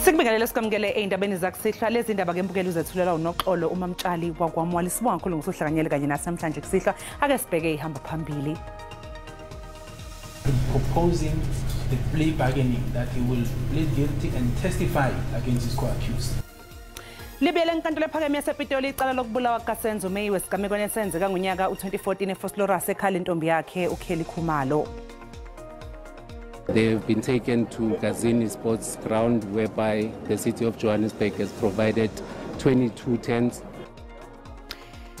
Sikubingelele sikwamukele ey'ndabeni zakusihlwa. Lezi ndaba ke mbukeli uzethulela uNoxolo uMamtshali wakwaMwali. Sibonga kakhulu ngokuhlanganyela kanye nasi namhlanje kusihlwa. Ake sibheke ihamba phambili. Proposing the plea bargaining that he will plead guilty and testify against his co-accused. Libuyele enkantolo ephakeme yasePitoli icala lokubulawa kukaSenzo Meyiwa esigamekweni esenzeka ngonyaka u-2014 eVosloorus ekhala intombi yakhe uKelly Khumalo. They have been taken to Gazini Sports Ground, whereby the city of Johannesburg has provided 22 tents.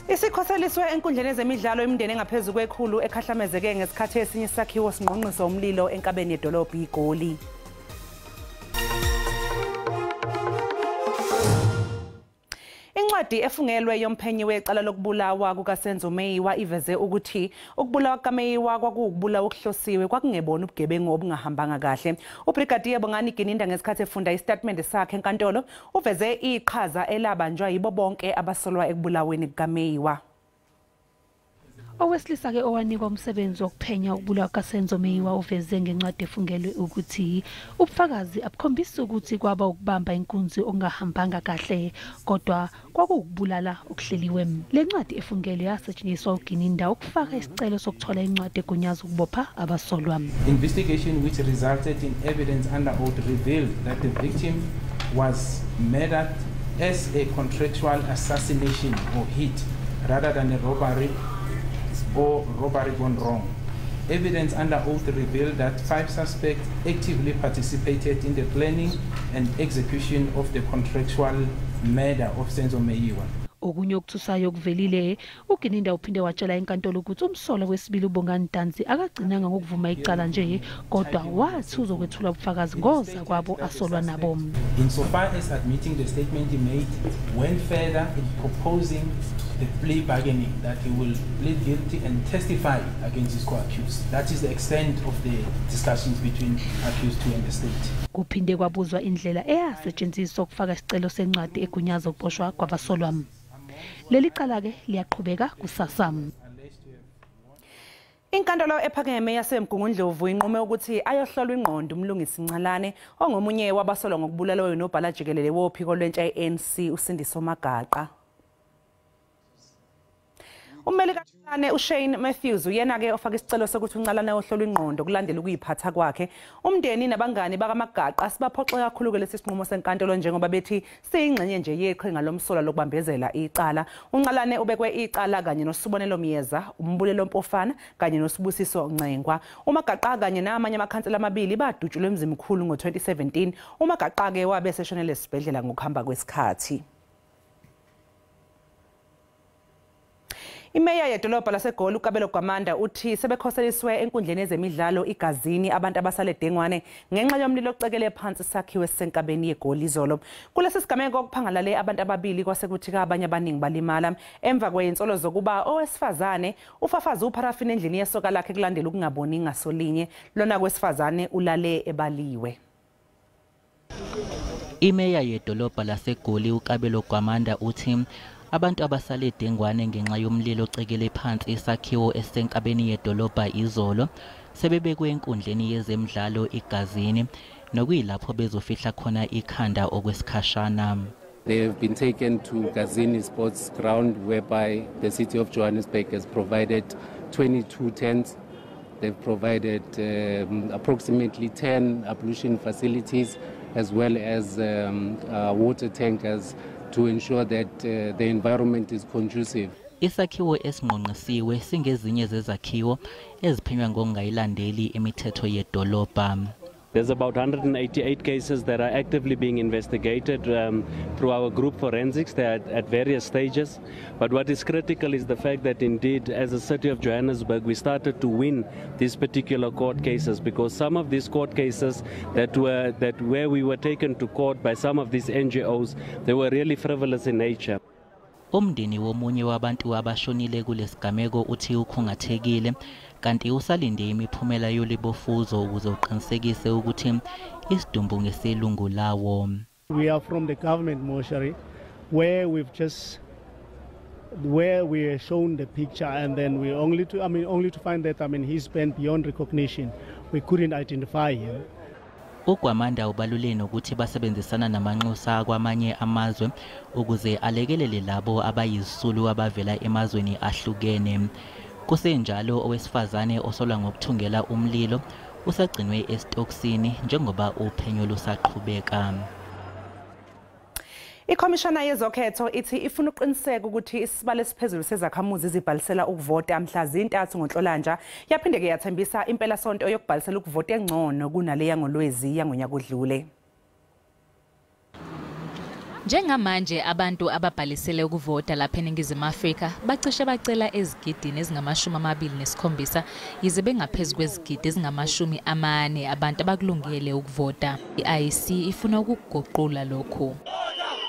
Isikhoseliswe enkundleni ezemidlalo imindeni engaphezu kwekhulu ekhahlamezeke ngesikhathi esinye isakhiwo singqongqiswa umlilo enkabeni yedolobha iGoli. Incwadi efungelwe yomphenyi wecala lokubulawa kukaSenzo Meyiwa iveze ukuthi ukubulawa kukaMeyiwa kwakuwukubulawa okuhlosiwe, kwakungebona ubugebengu obungahambanga kahle. UBrigadier Bongani Gininda ngesikhathi efunda isitatimende sakhe enkantolo uveze iqhaza elabanjwa yibo bonke abasolwa ekubulaweni kukaMeyiwa. Owesilisa-ke owanikwa umsebenzi wokuphenya ukubulawa kukaSenzo Meyiwa uveze ngencwadi efungelwe ukuthi ubufakazi abukhombisi ukuthi kwaba ukubamba inkunzi okungahambanga kahle, kodwa kwakuwukubulala okuhleliwe. Le ncwadi efungelwe yasetshenziswa uGininda ukufaka isicelo sokuthola incwadi egunyaza ukubopha abasolwa. Investigation which resulted in evidence under oath revealed that the victim was murdered as a contractual assassination or hit rather than a robbery or robbery gone wrong. Evidence under oath revealed that 5 suspects actively participated in the planning and execution of the contractual murder of Senzo Meyiwa. Okunye okuthusayo okuvelile, uGininda uphinde watshela inkantolo ukuthi umsolwa wesibili uBongani Ntanzi akagcinanga ngokuvuma icala nje, kodwa wathi uzokwethula ubufakazi ngoza kwabo asolwa nabo. Insofar as admitting the statement he made, went further in proposing the plea bargaining that he will plead guilty and testify against his co-accused. That is the extent of the discussions between accused 2 and the state. Kuphinde kwabuzwa indlela eyasetshenziswa ukufaka isicelo sencwadi egunyaza ukuboshwa kwabasolwa. Leli cala-ke liyaqhubeka kusasa. Inkantolo ephakeme yaseMgungundlovu inqume ukuthi ayohlolwa ingqondo uMlungisi Ncalane ongomunye wabasolwa ngokubulalawa unobhala jikelele wophiko lwentsha ye-ANC uSindiso Magaqa. Ummeli kaNcalane uShane Matthews uyena-ke ofaka isicelo sokuthi uNcalane ohlolwa ingqondo kulandela ukuyiphatha kwakhe. Umndeni nabangani bakaMagaqa sibaphoxe kakhulu-ke lesi sinqumo senkantolo njengoba bethi siyingxenye nje yeqhinga lomsolwa lokubambezela icala. UNcalane ubekwe icala kanye noSibonelo Myeza, uMbulelo Mpofana kanye noSibusiso Ncengwa. UMagaqa kanye namanye amakhansela amabili badutshulwe eMzimkhulu ngo-2017. UMagaqa-ke wabe eseshonele esibhedlela ngokuhamba kwesikhathi. Imeya yedolobha laseGoli uKabelo Gwamanda uthi sebekhoseliswe enkundleni ezemidlalo iGazini abantu abasale dengwane ngenxa yomlilo ocekele phansi isakhiwo esisenkabeni yeGoli izolo. Kulesi sigameko okuphangalale abantu ababili kwase kuthi abanye abaningi balimala emva kwezinsolo zokuba owesifazane ufafaze upharafini endlini yesoka lakhe kulandela ukungaboni ngasolinye. Lona kwesifazane ulale ebaliwe. Imeya yedolobha laseGoli uKabelo Gwamanda uthi abantu abasale dengwane ngenxa yomlilo ocekele phansi isakhiwo esisenkabeni yedolobha izolo sebebekwe enkundleni yezemidlalo iGazini nokuyilapho bezofihla khona ikhanda okwesikhashana. They have been taken to Gazini Sports Ground, whereby the city of Johannesburg has provided 22 tents. They've provided approximately 10 ablution facilities as well as water tankers to ensure that the environment is conducive. Isakhiwo esingqongqisiwe singezinye zezakhiwo eziphenywa ngokungayilandeli imithetho yedolobha. There's about 188 cases that are actively being investigated through our group forensics. They are at various stages. But what is critical is the fact that indeed, as a city of Johannesburg, we started to win these particular court cases, because some of these court cases that where we were taken to court by some of these NGOs, they were really frivolous in nature. Umndeni womunye wabantu abashonile kulesigameko uthi ukhungathekile kanti usalinde imiphumela yolibofuzo ukuze uqinisekise ukuthi isidumbu ngeselungu lawo. We are from the government mortuary where we are shown the picture, and then we only to find that he's been beyond recognition. We couldn't identify him. UGwamanda ubalule nokuthi basebenzisana namanxusa kwamanye amazwe ukuze alekelele labo abayizisulu abavela emazweni ahlukene. Kusenjalo owesifazane osolwa ngokuthungela umlilo usagcinwe esitokisini njengoba uphenyo lusaqhubeka. Ikhomishana yezokhetho ithi ifuna uqiniseka ukuthi isibalo esiphezulu sezakhamuzi zibhalisela ukuvota mhla zintathu ngoNhlolanja. Yaphinde ke yathembisa impela sonto yokubhalisela ukuvota engcono kunale yangoLwezi yangonyaka odlule. Njengamanje abantu ababhalisele ukuvota lapha eNingizimu Afrika bacishe bacela ezigidini ezingama-27, yize bengaphezu kwezigidi ezingama-40 abantu abakulungele ukuvota. I-IEC ifuna ukuguqula lokhu.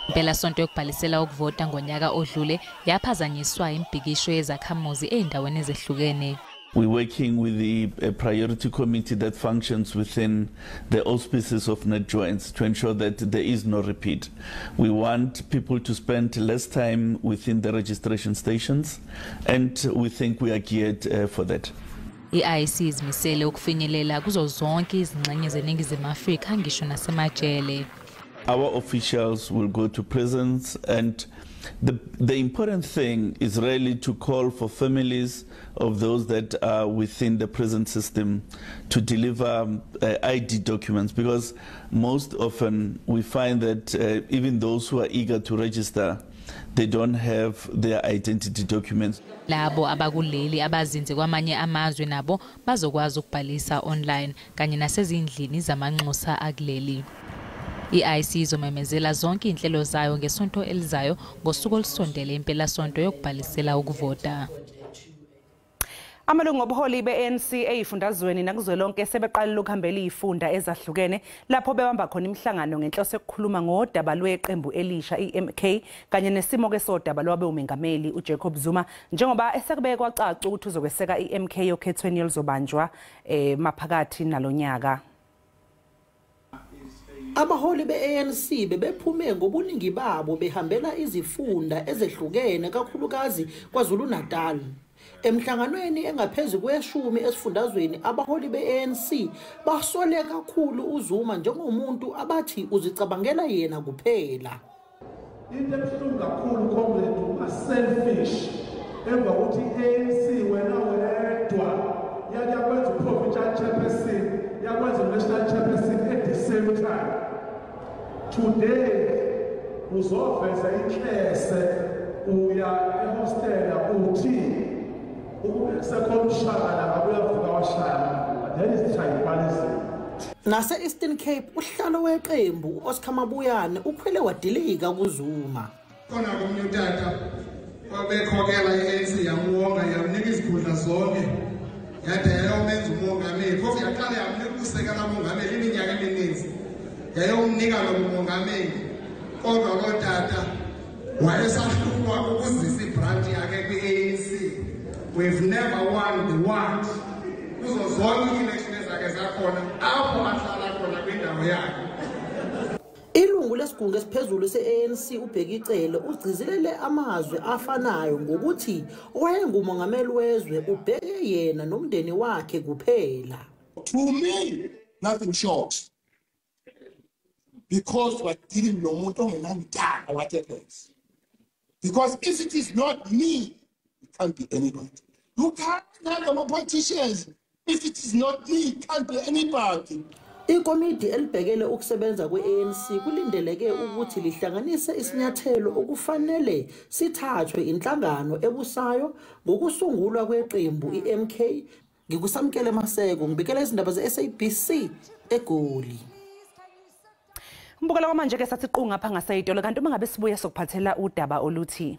Impela sonto yokubhalisela ukuvota ngonyaka odlule yaphazanyiswa imibhikisho yezakhamuzi ey'ndaweni ezehlukene. We're working with the priority committee that functions within the auspices of NatJoints to ensure that there is no repeat. We want people to spend less time within the registration stations, and we think we are geared for that. I-IEC izimisele ukufinyelela kuzo zonke izingxenye zeNingizimu Afrika ngisho nasemajele. Our officials will go to prisons, and the important thing is really to call for families of those that are within the prison system to deliver ID documents, because most often we find that even those who are eager to register, they don't have their identity documents. Labo abakuleli abazinze kwamanye amazwe nabo bazokwazi ukubhalisa online kanye nasezindlini zamanxusa akuleli. I-IEC izomemezela zonke inhlelo zayo ngesonto elizayo ngosuku olusondele impelasonto yokubhalisela ukuvota. Amalungu obuholi be-ANC ey'fundazweni nakuzwelonke sebeqalile ukuhambela iy'funda ezahlukene lapho bebamba khona imihlangano ngenhloso yokukhuluma ngodaba lweqembu elisha i-MK kanye nesimo-ke sodaba lwabe umengameli uJacob Zuma, njengoba esekubeke kwacaca ukuthi uzokweseka i-MK okhethweni oluzobanjwa maphakathi nalonyaka. Abaholi be-ANC bebephume ngobuningi babo behambela izifunda ezehlukene kakhulukazi KwaZulu-Natal. Emhlanganweni engaphezu kweshumi esifundazweni, abaholi be-ANC basole kakhulu uZuma njengomuntu abathi uzicabangela yena kuphela. Into ebuhlungu kakhulu comrade, uba selfish emva kokuthi i-ANC wena wedwa yake yakwenza u-provincial chairperson, yakwenza u-national chairperson at the same time. Today uzoveza inhlese uya ehostela uthi Nase Eastern Cape uhlalo weqembu uOscar Mabuyane ukhwele wadilika kuZuma. Khona komnye utata obekhokela i-ANC yamuwonga yamnika izikhundla zonke yade yayomenza umongameli, phofu yaqala yamnika usekela mongameli iminyaka emininzi, yayomnika lo mongameli, kodwa lo tata wayesahlulwa ukuzisa ibranch yakhe kwi-ANC. We've never won the ward. Kuzo zonke election ezake zakhona apho ahlala khona kwindawo yakhe. Ilungu lesigungu esiphezulu se-ANC uBheki Cele ugcizelele amazwi afanayo ngokuthi owayengumongameli wezwe ubheke yena nomndeni wakhe kuphela. To me, nothing shocks. Because we're dealing nomuntu ongenamntana whatever. Because if it is not me, it can't be anybody. You can't have politicians. If it is not me, it can't be anybody. Ikomidi elibhekele ukusebenza kwe-ANC kulindeleke ukuthi lihlanganise isinyathelo okufanele sithathwe inhlangano ebusayo ngokusungulwa kweqembu i-MK. Ngikusamkele Maseko, ngibikela izindaba ze-SABC eGoli. Mbukela kwamanje ke sathi qu ngapha ngaseyitolo, kanti uma ngabe sibuya sokuphathela udaba oluthi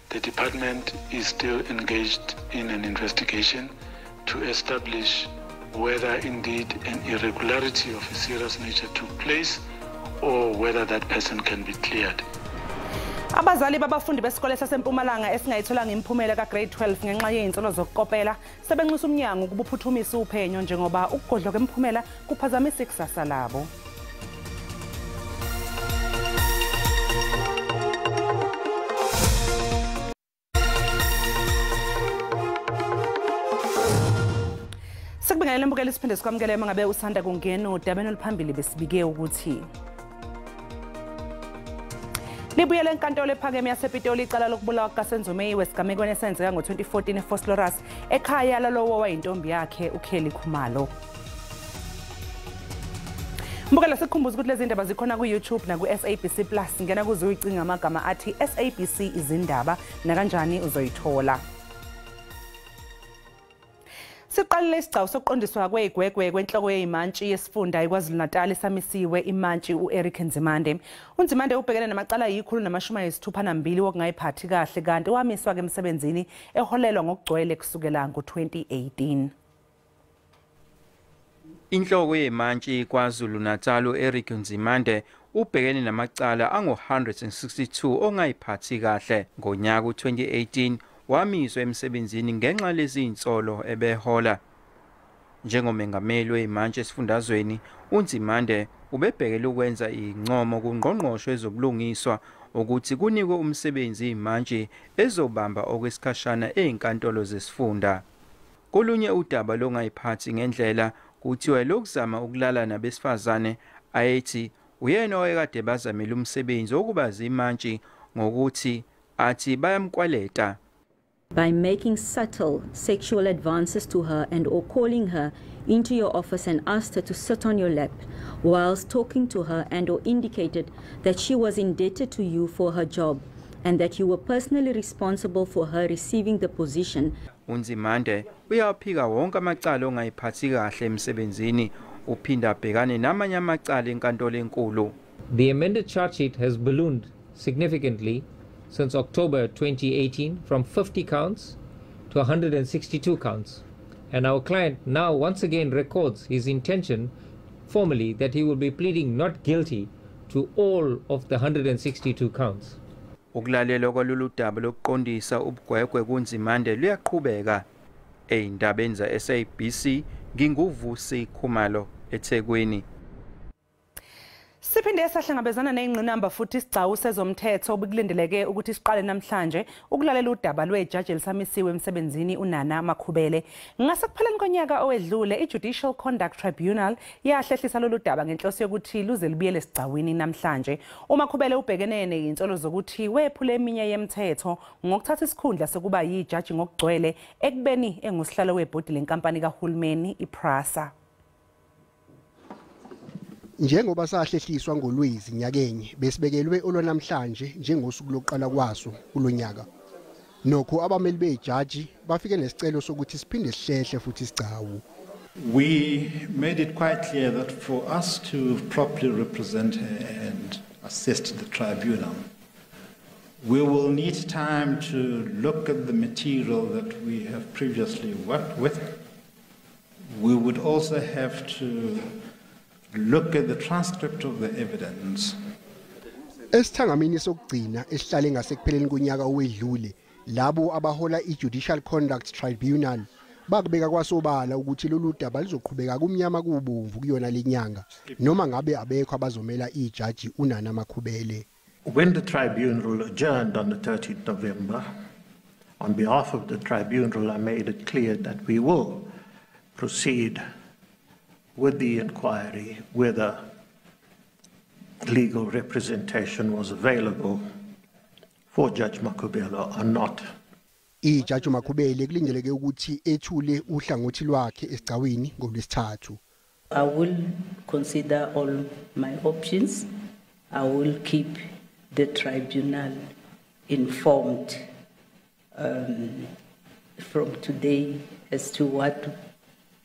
The department is still engaged in an investigation to establish whether indeed an irregularity of a serious nature took place or whether that person can be cleared. Abazali babafundi besikole saseMpumalanga esingayitholanga imiphumela ka-grade 12 ngenxa yezinsolo zokukopela sebenxusa umnyango ukuba uphuthumise uphenyo njengoba ukugodlwa kwemiphumela kuphazamisa ikusasa labo. Sikubingelele mbukeli, siphinde sikwamukele mangabe usanda kungena udabeni oluphambili. Besibike ukuthi libuyele enkantolo ephakeme yasePitoli icala lokubulawa kukaSenzo Meyiwa esigamekweni esenzeka ngo-2014 eVosloorus ekhaya lalowo wayintombi yakhe uKelly Khumalo. Mbukela, sikukhumbuza ukuthi lezi ndaba zikhona ku-YouTube naku-SABC Plus. Ngena kuze uyicinga amagama athi SABC izindaba, nakanjani uzoyithola. Siqalile isigcawu sokuqondiswa kwezigwegwe kwenhloko yeyimantshi yesifunda iKwaZulu-Natal esamisiwe imantshi u-Eric Nzimande. UNzimande ubhekene namacala ayi-162 wokungayiphathi kahle, kanti wamiswa-ke emsebenzini eholelwa ngokugcwele kusukela ngo-2018. Inhloko yemantshi KwaZulu-Natal u-Eric Nzimande ubhekene namacala angu-162 ongayiphathi kahle. Ngonyaka u-2018 wamiswa emsebenzini ngenxa lezinsolo ebehola. Njengomengameli wemantshi esifundazweni, uNzimande ubebhekele ukwenza incomo kungqongqoshe wezobulungiswa ukuthi kunikwe umsebenzi imantshi ezobamba okwesikhashana ezinkantolo zesifunda. Kolunye udaba longayiphathi ngendlela kuthiwa lokuzama ukulala nabesifazane ayethi uyena owayekade bazamela umsebenzi wokuba zimantshi ngokuthi athi bayamkweleta. By making subtle sexual advances to her and or calling her into your office and asked her to sit on your lap whilst talking to her and or indicated that she was indebted to you for her job and that you were personally responsible for her receiving the position. UNzimande uyaphika wonke amacala ongayiphathi kahle emsebenzini, uphinda abhekane namanye amacala enkantolo enkulu. The amended charge sheet has ballooned significantly since October 2018 from 50 counts to 162 counts. And our client now once again records his intention formally that he will be pleading not guilty to all of the 162 counts. Ukulalelwa kwalolu daba lokuqondisa ubugwegwe kuNzimande luyaqhubeka. Ey'ndabeni za-SABC nginguVusi Khumalo eThekwini. Siphinde sahlangabezana ney'ngqinamba futhi isigcawu sezomthetho obekulindeleke ukuthi siqale namhlanje ukulalela udaba lwejaji elisamisiwe emsebenzini uNana Makhubele. Ngasekupheleni konyaka owedlule i-Judicial Conduct Tribunal yahlehlisa lolu daba ngenhloso yokuthi luze lubuyele esigcawini namhlanje. UMakhubele ubhekene nezinsolo zokuthi wephule eminye yemithetho ngokuthatha isikhundla sokuba yijaji ngokugcwele ekubeni engusihlalo webhodi lenkampani kahulumeni iPrasa. Njengoba sahlehliswa ngoLwezi nyakenye, besibekelwe olwanamhlanje njengosuku lokuqala kwaso kulonyaka. Nokho abameli bejaji bafike nesicelo sokuthi siphinde sihlehle futhi isigcawu. We made it quite clear that for us to properly represent her and assist the tribunal, we will need time to look at the material that we have previously worked with. We would also have to look at the transcript of the evidence. Esithangamini sokugcina esihlale ngasekupheleni konyaka owedlule, labo abahola i-Judicial Conduct Tribunal bakubeka kwasobala ukuthi lolu daba luzoqhubeka kumnyama kubomvu kuyona lenyanga, noma ngabe abekho abazomela ijaji uNana Makhubele. When the tribunal adjourned on the 13th November, on behalf of the tribunal, I made it clear that we will proceed with the inquiry whether legal representation was available for Judge Makhubele or not. Ijaji Makhubele kulindeleke ukuthi ethule uhlangothi lwakhe esigcawini ngoLwesithathu. I will consider all my options. I will keep the tribunal informed from today as to what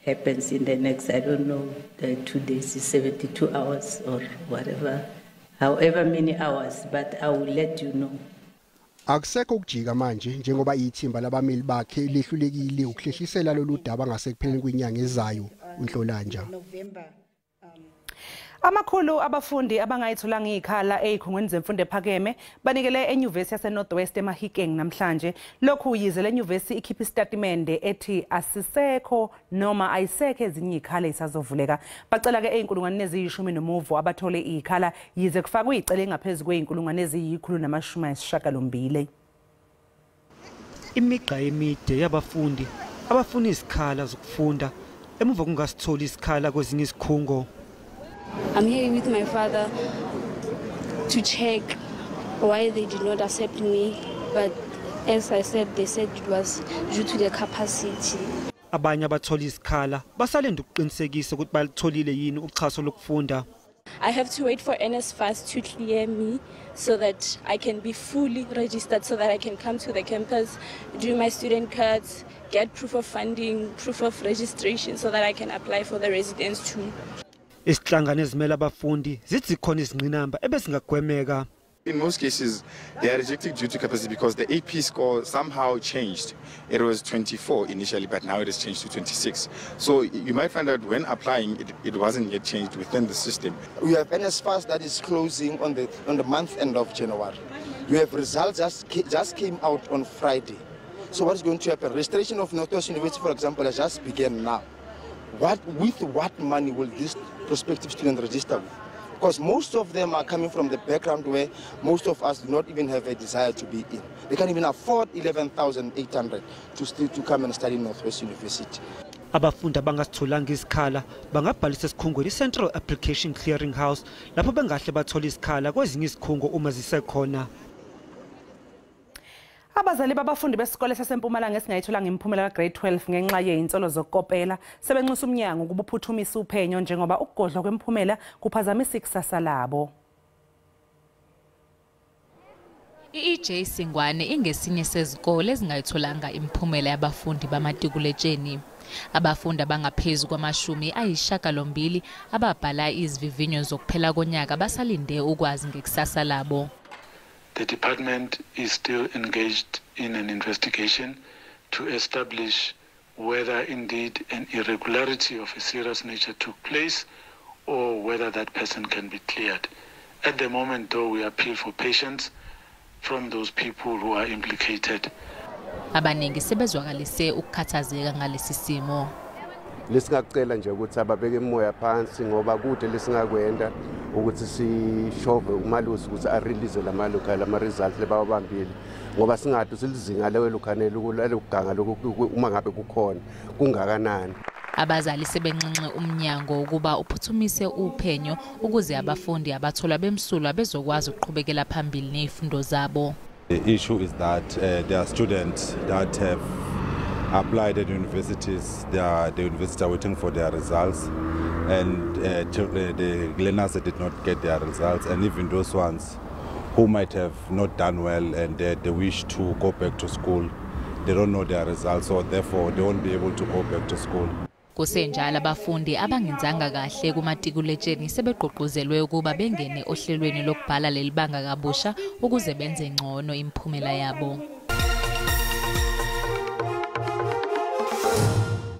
happens in the next, I don't know, the 2 days is 72 hours or whatever, however many hours, but I will let you know. Akusekho ukujika manje njengoba ithimba labameli bakhe lehlulekile ukuhlehlisela lolu daba ngasekupheleni kwenyanga ezayo uNhlolanja. Amakhulu abafundi abangayitholanga izikhala ezikhungweni zemfundo ephakeme banikele enyuvesi yaseNorth West eMahikeng namhlanje. Lokhu yize lenyuvesi ikhipha isitatimende ethi asisekho noma ayisekho ezinye izikhala ezisazovuleka. Bacela ke ezinkulungwane eziyishumi nomuvo abathole izikhala yize kufakwe izicelo engaphezulu kwezinkulungwane eziyi-198. Imigqa emide yabafundi abafuna izikhala zokufunda emuva kungasitholi isikhala kwezinye izikhungo. I'm here with my father to check why they did not accept me, but as I said, they said it was due to the capacity. Abanye abathola isikhala basalinde ukuqinisekisa ukuthi balitholile yini uxhaso lokufunda. I have to wait for NSFAS to clear me so that I can be fully registered, so that I can come to the campus, do my student cards, get proof of funding, proof of registration, so that I can apply for the residence too. Isihlangano ezimela abafundi zithi khona izingqinamba ebesingagwemeka. In most cases, they are rejected due to capacity because the AP score somehow changed. It was 24 initially, but now it has changed to 26. So you might find out when applying, it wasn't yet changed within the system. We have NSFAS that is closing on the month end of January. We have results just came out on Friday. So what is going to happen? Registration of Northwest University, for example, has just begun now. With what money will this prospective student register with? Because most of them are coming from the background where most of us do not even have a desire to be in. They can't even afford 11,800 to come and study in Northwest University. Abafundi abangasitholanga isikhala bangabhalisa esikhungweni i-Central Application Clearing House lapho bengahle bathole isikhala kwezinye izikhungo uma zisekhona. Abazali babafundi besikole saseMpumalanga esingayitholanga imiphumela ka-grade 12 ngenxa yezinsolo zokukopela sebenxusa umnyango ukuba uphuthumise uphenyo njengoba ukugodlwa kwemiphumela kuphazamisa ikusasa labo. I-EJ Singwane ingesinye sezikole ezingayitholanga imiphumela yabafundi bamatikuletsheni. Abafundi abangaphezu kwama-80 ababhala izivivinyo zokuphela konyaka basalinde ukwazi ngekusasa labo. The department is still engaged in an investigation to establish whether indeed an irregularity of a serious nature took place or whether that person can be cleared. At the moment, though, we appeal for patience from those people who are implicated. Abaningi sebezwakalise ukukhathazeka ngalesi simo. Lesingakucela nje ukuthi ababeke imoya phansi ngoba kude lesingakwenda ukuthi sishove umalusi ukuthi a-release lama results lebawabambile ngoba singathi silizinga lelukhanele lokuganga lokhu uma ngabe kukhona kungakanani. Abazali sebenxenxe umnyango ukuba uphuthumise uphenyo ukuze abafundi abathola bemsulwa bezokwazi ukuqhubekela phambili nezifundo zabo. The issue is that there are students that have applied at universities. The universities are waiting for their results, and the learners that did not get their results, and even those ones who might have not done well and they wish to go back to school, they don't know their results, so therefore they won't be able to go back to school. Kusenjalo abafundi abangenzanga kahle kumatikuletsheni sebegqugquzelwe ukuba bengene ohlelweni lokubhala leli banga kabusha ukuze benze ngcono imiphumela yabo.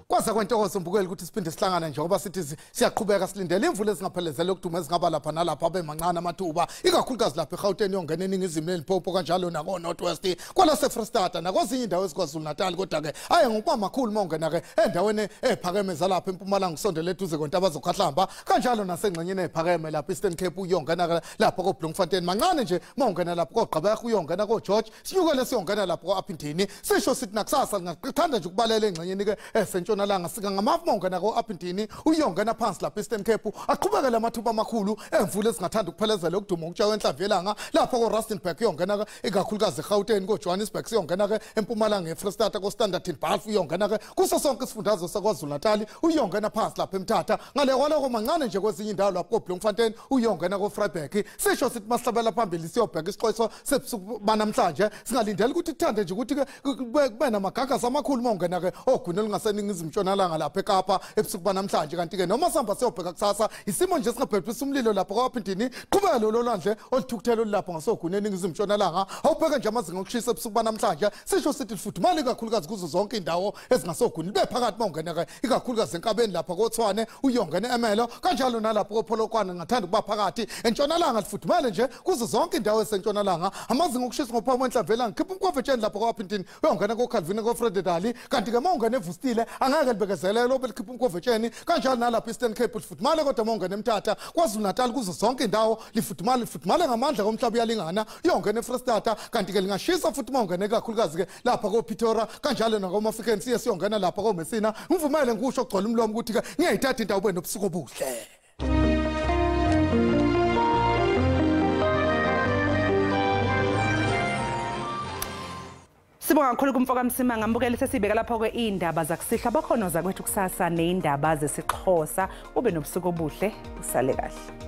Kwaza kwentokozo mbukeli ukuthi siphinde sihlangane njengoba sithi siyaqhubeka silindele imvula ezingaphelezela ukuduma ezingaba lapha nalapha abe mancane amathuba ikakhulukazi lapha eGauteng yongena eningizimu neLimpopo kanjalo nako North West kwalase Free State nakwezinye indawo eziKwaZulu Natal kodwa ke aye ngokuba makhulu mawungena ke endaweni ephakeme zalapha eMpumalanga usondele eduze kontaba zokhahlamba kanjalo nasengxenyeni ephakeme lapha Eastern Cape uyongena lapha ko Bloemfontein mancane nje mawungena lapha koGqeberha uyongena ko George sinyukele siyongena lapha ko Upington sisho sithi nakusasa ngingathanda nje ukubalela engxenyeni ke esentshonalanga sika ngamafu mawungena ko Upington uyongena phansi lapha Eastern Cape aqhubekele amathuba amakhulu emvula ezingathanda ukuphelezela ukuduma ukutshawa enhlamvu yelanga lapha ko Rustenburg uyongena ikakhulukazi eGauteng ko Johannesburg siyongena ke eMpumalanga eFree State ko Standerton Balfour uyongena ke kuso sonke isifundazwe saKwaZulu Natal uyongena phansi lapha eMthatha ngale kwaloko mancane nje kwezinye indawo lapho ko Bloemfontein uyongena ko Vryburg sisho sithi masihlabela phambili siyobheka isixwayiso sebusuku banamhlanje singalindela ukuthi kuthande nje ukuthi kube namagagasi amakhulu mawungena ke ogwini olungaseningizimu ntshonalanga lapha eKapa ebusuku banamhlanje kanti ke noma sihamba siyobheka kusasa isimo nje singabhebhisa umlilo lapha kwaPhindini qhubeka lolo lwandle oluthukuthela olapha ngasogwini eningizimu ntshonalanga awubheke nje amazinga okushisa ebusuku banamhlanje sisho sithi lifudumale kakhulukazi kuzo zonke indawo ezingasogwini libe phakathi mawungena ke ikakhulukazi enkabeni lapha koTshwane uyongena eMelo kanjalo nalapho koPolokwane ngathanda ukuba phakathi entshonalanga lifudumale nje kuzo zonke indawo esentshonalanga amazinga okushisa ngophambi kwenhlamvu yelanga khipha umkhovetsheni lapha kwaPhindini uyongena koCalvin koFrededali kanti ke mawungena eVustile angeke Ngeke libekezelele lobe likhipha umkovetsheni kanjalo nalapha Eastern Cape lifudumale, kodwa mawungena eMthatha, KwaZulu Natal, kuzo zonke indawo lifudumale, lifudumale ngamandla komhlaba uyalingana. Uyongena eFrestata, kanti ke lingashisa futhi mawungene kakhulukazi ke lapha koPitora kanjalo nakoMafikeng, siye siyongena lapha koMessina. Ngivumele ngikusho kugcwala umlomo ukuthi ke ngiyayithatha indawo ube nobusuku obuhle. Sibonga kakhulu kumfoka Msimanga. Mbukeli, sesibeka lapho ke indaba zakusihla. Bakhona zakwethu kusasa neindaba zesiXhosa. Ube nobusuku obuhle, usale kahle.